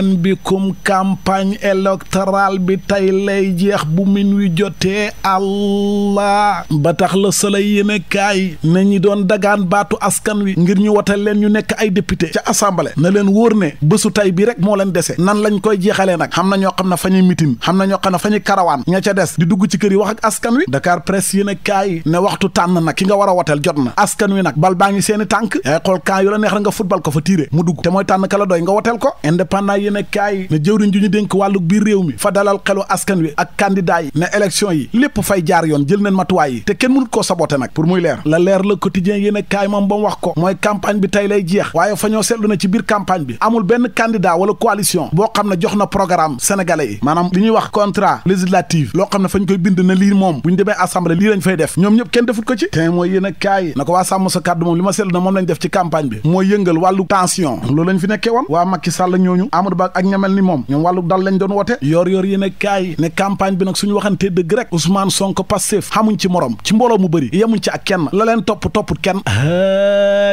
marhaban bikum campagne électorale bi tey lay jeex bu min wi jotee allah ba tax la Soleil yéene kaay na ñi doon dagaan baatu askan wi ngir ñu wotal leen ñu nekk ay député ca assemblée na leen wóor ne bésu tey bi rek moo leen dese nan lañ koy jeexalee nag xam na ñoo xam ne fa ñuy mitin xam na ñoo xam ne fa ñuy karawaan ña ca des di dugg ci kër yi wax ak askan wi Dakar Presse yéene kaay ne waxtu tànn nag ki nga war a wotel jot na askan wi nag bal baa ngi seeni tànk yaay xool camp yu la neex rek nga football ko fa tiire mu dugg te mooy tànn ka la doy nga wotel ko indépendant yéene kaay ne jëwriñ ju ñu dénk wàllu biir réew mi fa dalal xelu askan wi ak candidat yi ne élection yi lépp fay jaar yoon jël neen matuwaay yi te kenn mënut koo saboté nag pour muy leer la leer le quotidien yéene kaay moom ba mu wax ko mooy campagne bi tey lay jeex waaye fa ñoo seetlu na ci biir campagne bi amul benn candidat wala coalition boo xam ne jox na programme sénégalais yi maanaam li ñuy wax contrat législatif loo xam ne fañ koy bind na lii moom bu ñu demee assemblée lii lañ fay def ñoom ñëpp kenn defut ko ci te mooy yéene kaay na ko waa sàmm sa kàddu moom li ma seetlu na moom lañ def ci campagne bi mooy yëngal wàllu tension loolu lañ fi nekkee woon waa Macky Sall ñooñu Amadou Ba ak ñamel ni moom ñoom wàllu dal lañ doon wote yor yéene kaay ne campagne bi nag suñu waxantee dëgg rek Ousmane Sonko Pastef xamuñ ci morom ci mbooloo mu bëri yemuñ ci ak kenn la leen topput kenn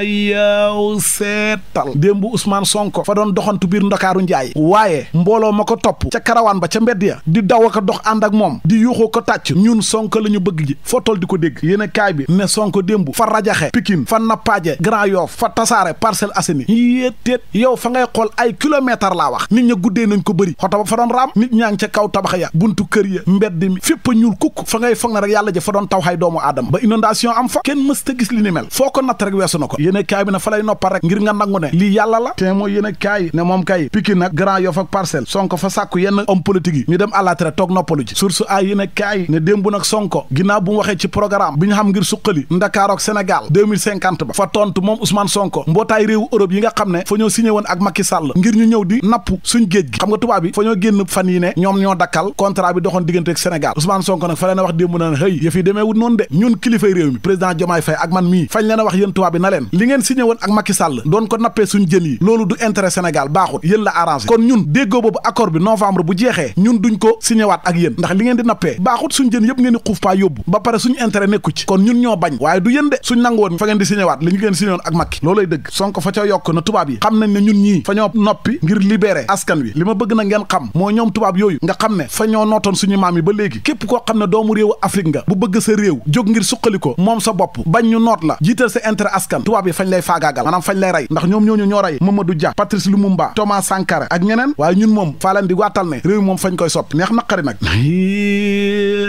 yow seetal démb Ousmane Sonko fa doon doxantu biir Ndakaaru njaay waaye mbooloo ma ko topp ca karawaan ba ca mbedd ya di daw a ko dox ànd ak moom di yuuxoo ko tàcc ñun Sonko la ñu bëgg ji foo toll di ko dégg yéene kaay bi ne Sonko démb fa rajaxe Pikine fa nappaaje Grand Yoff fa tasaare Parcelles Assainies yéetéet yow fa ngay xool ay kilomètre laa wax nit ña guddee nañ ko bëri xoto ba fa doon raam nit ñaa ngi ca kaw tabax ya buntu kër ya mbedd mi fépp a ñuul kukk fa ngay foog na rek yàlla ja fa doon taw xay doomu aadama ba inondation am fa kenn mës ta gis li ni mel foo ko natt rek weesu na ko yéene kaay bi ne fa lay noppal rek ngir nga nangu ne lii yàlla la te mooy yéene kaay ne moom kay Pikine nag Grand Yoff ak Parcelles Sonko fa sàkku yenn homme politique yi ñu dem à la retraite toog noppalu ci source ay yéene kaay ne démb nag Sonko ginnaaw bu mu waxee ci programme bi ñu xam ngir suqali Ndakaar ak Sénégal 2050 ba fa tontu moom Ousmane Sonko mbootaay réewu Europe yi nga xam ne fa ñoo signé woon ak Macky Sall ngir ñu ñëw di napp suñ géej gi xam nga tubaab bi fa ñoo génn fan yi ne ñoom ñoo dakkal contrat bi doxoon diggante ak Sénégal Ousmane Sonko nag fa leen a wax démb na hëy yëf yi demee wut noonu de ñun kilifay réew mi président Diomaye Faye ak man mii fañ leen a wax yéen tubaab bi na leen li ngeen signé woon ak Macky Sall doon ko nappee suñ jën yi loolu du intérêt Sénégal baaxut yéen la arrangé kon ñun déggoo boobu accord bi novembre bu jeexee ñun duñ ko signé waat ak yéen ndax li ngeen di nappee baaxut suñ jën yëpp ngeen di xuuf paa yóbbu ba pare suñ intérêt nekku ci kon ñun ñoo bañ waaye du yéen de suñ nangu woon fa ngeen di signé waat li ñu ngeen signé woon ak Macky loolay dëgg Sonko fa ca yokk na tubaab yi xam nañ ne ñun ñii fa ñoo noppi ngir libérer askan wi li ma bëgg na ngeen xam moo ñoom tubaab yooyu nga xam ne fa ñoo nootoon suñu maam yi ba léegi képp koo xam ne doomu réewu Afrique nga bu bëgg sa réew jóg ngir suqali ko moom sa bopp bañ ñu noot la jiital sa intérêt askan tubaab yi fañ lay faagaagal maanaam fañ lay rey ndax ñoom ñooñu ñoo rey Mamadou Dia Patrice Lumumba Thomas Sankara ak ñeneen waaye ñun moom faa leen di waatal ne réew moom fañ koy soppi neex naqari nag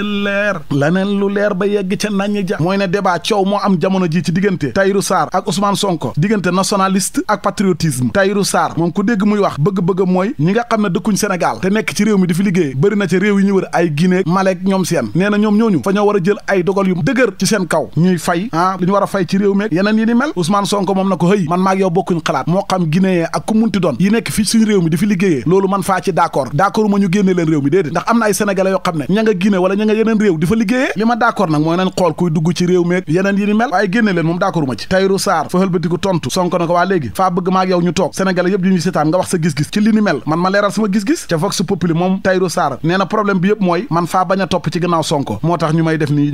leer laneen lu leer ba yegg ca nañ ja mooy ne débat coow moo am jamono ji ci diggante Tahirou Sarr ak Ousmane Sonko diggante nationaliste ak patriotisme Tahirou Sarr moom ku dégg muy wax bëgg-bëgg mooy ñi nga xam ne dëkkuñ Sénégal te nekk ci réew mi di fi liggéey bëri na ca réew yi ñu wër ay Guinée Malek ñoom seen nee na ñoom ñooñu fa ñoo war a jël ay dogal yu dëgër ci seen kaw ñuy fay li ñu war a fay ci réew meeg yeneen yi ni mel Ousmane Sonko moom na ko hëy man maag yow bokkuñ xalaat moo xam Guinéen ak ku munti doon yi nekk fii suñu réew mi di fi liggéeyee loolu man faa ci d'accord ma ñu génne leen réew mi déedéet ndax am na ay sénégalais yoo xam ne ña nga Guinée wala ña nga yeneen réew di fa liggéeyee li ma d'accord nag mooy nañ xool kuy dugg ci réew meeg yeneen yi ni mel waaye génne leen moom d'accord ma ci Tahirou Sarr fa hëlbatiku tontu Sonko na ko waa léegi faa bëgg maag yow ñu toog sénégalais yëpp yu ñu seetaan nga wax sa gis-gis ci li ni mel man ma leeral sama gis-gis ca Vox Populi moom Tahirou Sarr nee na problème bi yëpp mooy man faa bañ a topp ci gannaaw Sonko moo tax ñu may def nii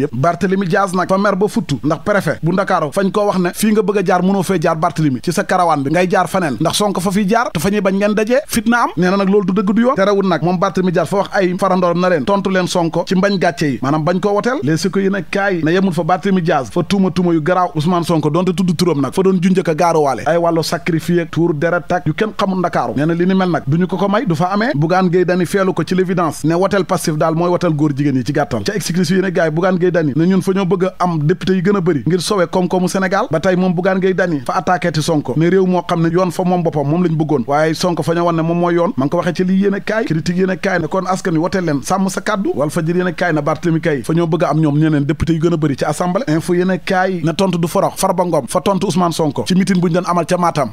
yëpp Barthélemy Diaz nag fa mer ba futtu ndax préfet bu Ndakaaru fañ koo wax ne fii nga bëgg a jaar mënoo fee jaar Barthélemy ci sa karawaan bi ngay jaar faneen ndax Sonko fa fiy jaar te fa ñuy bañ ngeen dajee fitna am nee na nag loolu du dëgg du yoon terewul nag moom Barthélemy Diaz fa wax ay farandooram na leen tontu leen Sonko ci mbañ gàcce yi maanaam bañ koo woteel les si ko yéen a kaay na yemul fa Barthélemy Diaz fa tuuma yu garaaw Ousmane Sonko doonte tudd turam nag fa doon junjëk a gaaruwaale ay wàllu sacrifié tuur deret tak yu kenn xamul Ndakaaru nee na li ni mel nag duñu ko may du fa amee Bougane Gueye Dany feelu ko ci l'évidence ne woteel passif daal mooy woteel góor jigéen yi ci gàttal ca exclusif yéen a gaay Bougane Gueye Dany ne ñun fa ñoo bëgg a am député yi gën a bëri ngir sowe koom-koomu Sénégal ba tey moom Bougane Gueye Dany fa attaqué ti Sonko ne réew moo xam ne yoon fa moom boppam moom lañ bëggoon waaye Sonko fa ñoo wan ne moom mooy yoon ma ngi ko waxee ci lii yéen a kaay critique yéen a kaay ne kon askan wi woteel leen sàmm sa kàddu wal fa jër yéen a kaay na Barthélemy kay fa ñoo bëgg a am ñoom ñeneen député yu gën a bëri ci assemblée info yéen a kaay na tontu du forox Farba Ngom fa tontu Ousmane Sonko ci meeting bu ñu doon amal ca Matam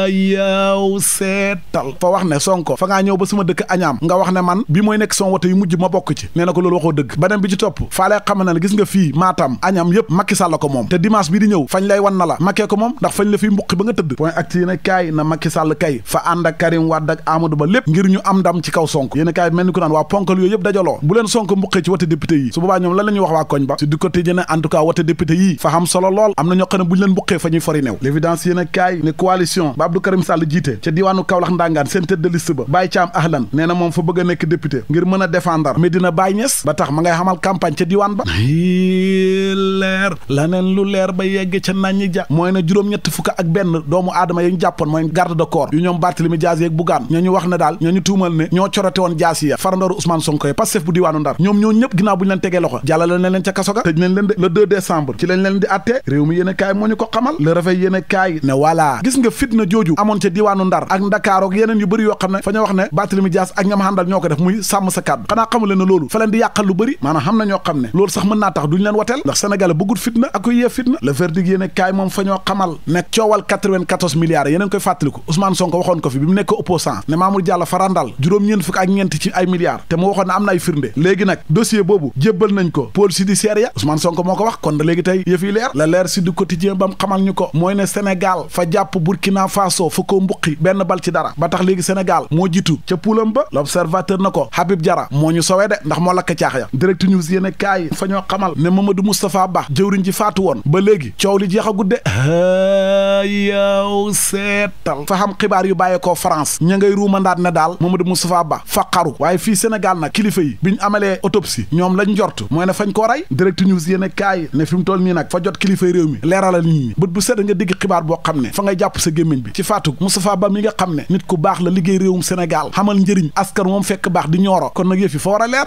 yow seetal fa wax ne Sonko fa ngaa ñëw ba sama dëkk Añaam nga wax ne man bi mooy nekk son wote yu mujj ma bokk ci nee na ko loolu waxoo dëgg beneen bi ci topp faa lay xam ne gis nga fii Matam Añaam yëpp Macky Sall ko moom te dimanche bi di ñëw fañ lay wan na la Macky ko moom ndax fañ la fiy mbuqi ba nga tëdd point acte yéen a kaay na Macky Sall kay fa ànd ak Karim Wade ak Amadou Ba lépp ngir ñu am ndam ci kaw Sonko yéen a kaay mel ni ko naan waa ponkal yooyu yëpp dajaloo bu leen Sonko mbuqee ci wote député yi su boobaa ñoom lan la ñuy wax waa koñ ba si du côté jëne en tout cas wote député yi fa xam solo lool am na ñoo xam ne bu ñu leen mbuqee fa ñuy fori new l'évidence yéen a kaay ne coalition ba Abdou Karim Sall jiite député ca diwaanu Kaolack ndangaan seen tête de liste ba Baye Thiam Ahlan nee na moom fa bëgg a nekk député ngir mën a défendre Medina Baye Niass ba tax ma ngay xamal campagne ca diwaan ba leer laneen lu leer ba yegg ca naññi ja mooy na juróom-ñett fukk ak benn doomu aadama yi ñu jàppoon mooy garde de corps yu ñoom Barthélémy Dias yeeg Bougane ñoo ñu wax ne daal ñoo ñu tuumal ne ñoo corote woon jaas yi ya farandooru Ousmane Sonko yi Pastef bu diwaanu Ndar ñoom ñoo ñëpp ginnaaw bu ñu leen tegee loxo jàllale na leen ca kaso ga tëj nañ leen de le 2 décembre ci lañ leen di attee réew mi yéen a kaay moo ñu ko xamal le réveil yéen a kaay ne voilà gis nga fitna jooju amoon ca diwaanu Ndar ak Ndakaar ak yeneen yu bëri yoo xam ne fa ñu wax ne Barthélémy Dias ak ñam àndal ñoo ko def muy sàmm sa kàddu xanaa xamu leen ne loolu fa leen di yàqal lu bëri maanaam xam na ñoo xam ne loolu sax mën naa tax duñu leen woteel ndax Sénégal bëggut fitna ak ko yee fitna le verdict yéen a kaay moom fa ñoo xamal ne coowal 94 milliards yeneen koy fàttaliku Ousmane Sonko waxoon ko fi bi mu nekk opposant ne Mamour Diallo farandal juróom-ñeent fukk ak ñeent ci ay milliards te mu waxoon ne am na ay firnde léegi nag dossier boobu jébbal nañ ko pôle judiciaire ya Ousmane Sonko moo ko wax kon da léegi tey yëf yi leer la leer si du quotidien ba mu xamal ñu ko mooy ne Sénégal fa jàpp Burkina Faso fa ko mbuqi benn bal ci dara ba tax léegi Sénégal moo jiitu ca poulam ba l'observateur na ko Habib Diarra moo ñu sowee de ndax moo lakk caax ya direct news yéen kaay fa ñoo xamal ne Mamadou Moustapha Ba jëwriñ ji faatu woon ba léegi coow li jeex a gudde yow seetal fa xam xibaar yu bàyyeekoo France ña ngay ruumandaat ne daal Mamadou Moustapha Ba fa xaru waaye fii Sénégal nag kilifa yi biñ amalee autopsie ñoom lañ njort mooy ne fañ koo rey direct news yéen kaay ne fi mu toll nii nag fa jot kilifa yi réew mi leeralal nit ñi bët bu sedd nga digg xibaar boo xam ne fa ngay jàpp sa gémmiñ bi ci faatu Moustapha Ba mi nga xam ne nit ku baax la liggéey réewum Sénégal xamal njëriñ askan moom fekk baax di ñooro kon nag yëf yi fa war a leer